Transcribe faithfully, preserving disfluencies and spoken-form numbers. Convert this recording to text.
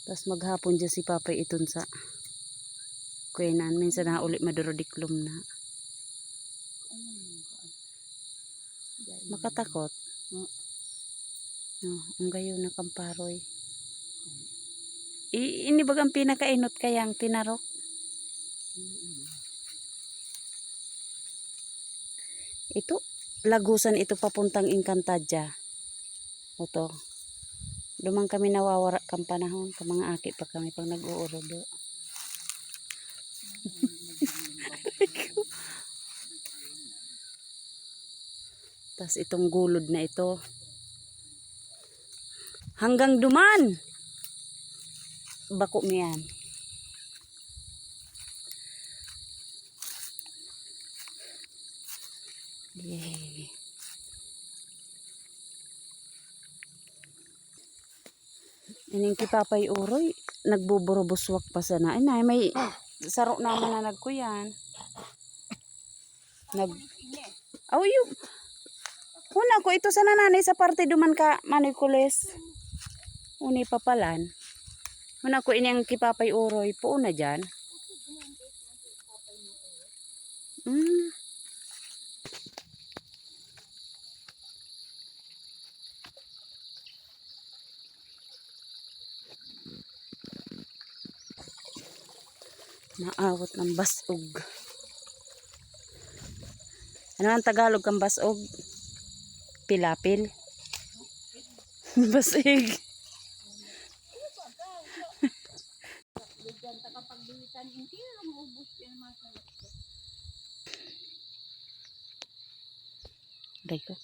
Tas maghapon dyan si Papay iton sa kuyanan. Minsan na uli madurodiklom na. Makatakot. Mm. No, ang gayo na kamparoy. I, ini bagang pinakainot kayang tinarok. Mm. Ito, lagusan ito papuntang Encantadia. Ito. Duman kami nawawara kan panahon, kan mga aki pa kami pag nag-uurudo. Tas itong gulod na ito. Hanggang duman. Bako mo yan. Yay. Ining kipapay uroy, nagbuburubuswak pa sana. Ay, nay, may saro naman na nagkuyan. Nag-, aw, yung, huna ko, ito sana nanay sa parte duman ka, Manoy Kules. Uni papalan. Huna ko, ini ang kipapay uroy, puon na dyan. Mm. Naawat ng basog. Ano ang Tagalog kang basog? Pilapil. Basig. Aray ko.